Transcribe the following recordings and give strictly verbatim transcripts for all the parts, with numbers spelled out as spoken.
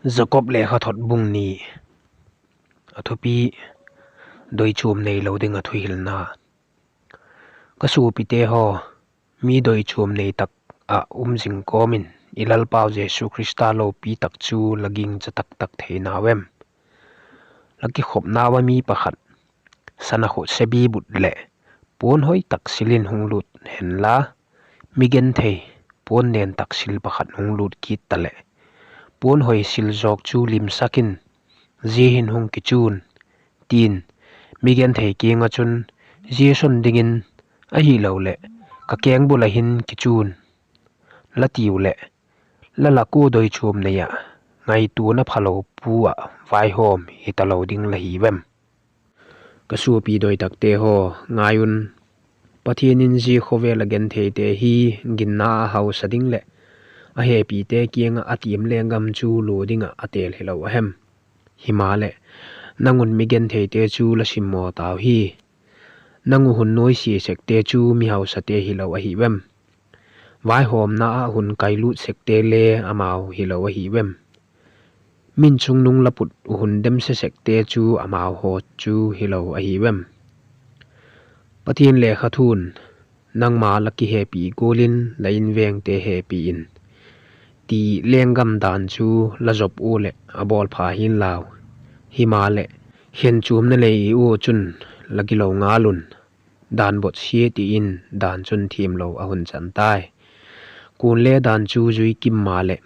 Jakob lekhathot bung ni. A thupi: Doichuam neilo ding ah thuhilna. Ka suapite haw, mi doichuam nei tak ah um zing kawm in i Lalpau Jesu Khrista lopi tak chu la gingcha tak tak thei nau em? La kikhopnau ah mi pakhat sana khut sebi but leh puan hoi tak sil in hung lût henla, mi genthei puan nen tak sil pakhat hung lût kit taleh, puan hoi sil zawk chu limsak in, zia hin hung kichuan, ti'n mi genthei kiang ah chun zia son dingin, ahiloleh ka kengbul ah hin kichuan, la tiu leh, la lak ua doichuam nei ah, ngaituana phalo pu ah vaihawm hi talo ding la hiu em? Ka suapi doi takte haw, ngai un, Pathian in zia khawvel ah gentheite hi ginna a hausa ding leh a hepite kiang ah a tiam lenggam chu lua ding ah a têl hilo a hem? Himaleh, nang un mi gentheite chu la simmaw tau hi. Nang uh hun nuaisia sekte chu mi hausate hilo ahiu em? Vaihawmna ah hun kailût sekte le amau hilo ahiu em? Min chungnung la put uh hun demse sekte chu amau haw chu hilo ahiu em? Pathian lekhathu'n, Nangma la kihepi gual in la invengte hepi in, ti lenggam dan chu la zop ua leh a bawlpha hi'n lau. Himaleh, khenchuamna nei ua chun la gilo ngal un, dan botsia ti in dan chun thiamlo a hun chan tai. Kuale dan chu zui kim maleh,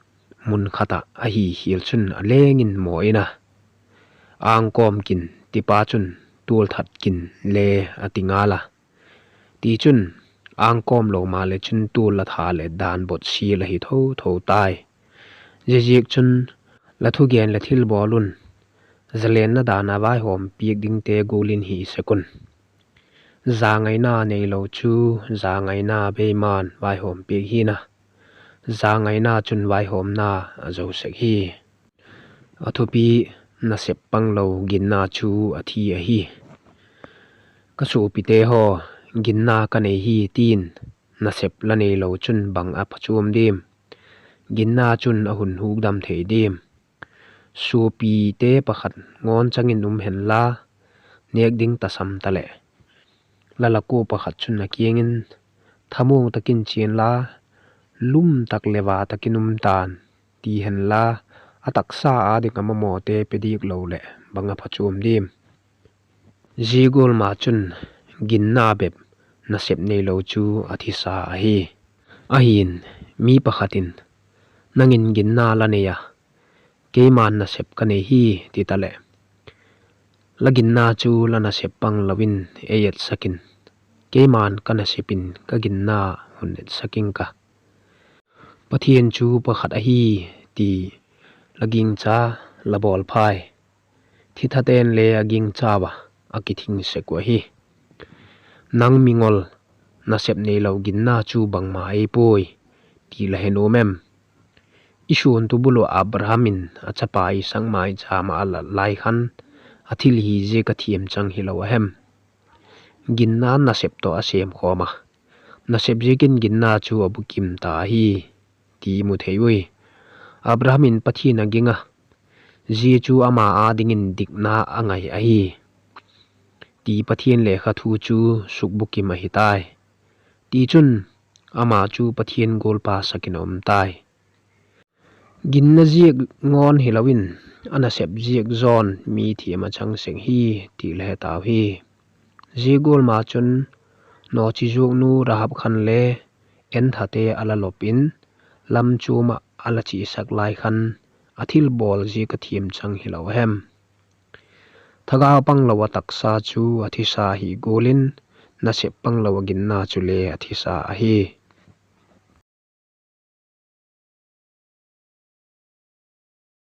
mun khat ah ahi khial chun a leng in maw in a, ângkawm kin tipa chun tual that kin le a ti ngal a. Tichun, ângkawm lo maleh chun tual la tha leh dan botsia la hi tho tho tai. Ziaziakchun, la thugen leh thilbawl un, zalenna dan a vaihawm piak dingte gual in hi sek un. Zangaina neilo chu zangaina beima'n vaihawm piak hi'n a, zangaina chun vaihawmna a zo sek hi. A thupi: Nasep panglo ginna chu a thi ahi. Ka suapite haw, ginna ka nei hi ti'n nasep la neilo chun bang a phachuam diam? Ginna chun a hun hukdam thei diam? Suapite pakhat ngawnchang in um henla, nêk ding tasam taleh, la lak ua pakhat chun a kiang in, Thamuang tak in chia inla, lum tak leh va tak in um ta'n, ti henla, a taksa â ding a mamawte pe diak lo leh bang a phachuam diam? Zia gual ma chun ginna bep nasep neilo chu a thisa ahi. Ahi'n, mi pakhat in, Nang in ginna la nei a, keima'n nasep ka nei hi, ti taleh, la ginna chu la nasep panglo in ei etsak in, keima'n ka nasep in ka ginna hun etsak ing ka. Pathian chu pakhat ahi, ti la gingcha, la bawlphai. Thithate'n le a gingchau a, a kithing sek uh ahi. Nang mingol, nasep neilo ginna chu bangma ei puai, ti la he nuam em? I suantu bul uh Abraham in a chapa Isak mâichâm ah a lat lai khan, a thil hi ziak a thiamchang hilo a hem? Ginna'n nasep tawh a sêmkhawm a, nasep ziakin ginna chu a bukim ta ahi, ti i mu thei ui. Abraham in Pathian a ging a, zia chu ama â dingin dikna a ngai ahi, ti Pathian lekha thu chu sukbukim ahi tai. Tichun, ama chu Pathian gualpha sak in a um tai. Ginna ziak ngawn hilo in, a nasep ziak zaw'n mi thiam a chang sek hi, ti la he tau hi. Zia gual ma chun, nawchizuaknu Rahab khan le enthate a la lop in, lam chuam ah a la chiasak lai khan, a thilbawl ziak a thiamchang hilo a hem? Thagau panglo a taksa chu a thisa hi gual in, nasep panglo a ginna chule a thisa ahi.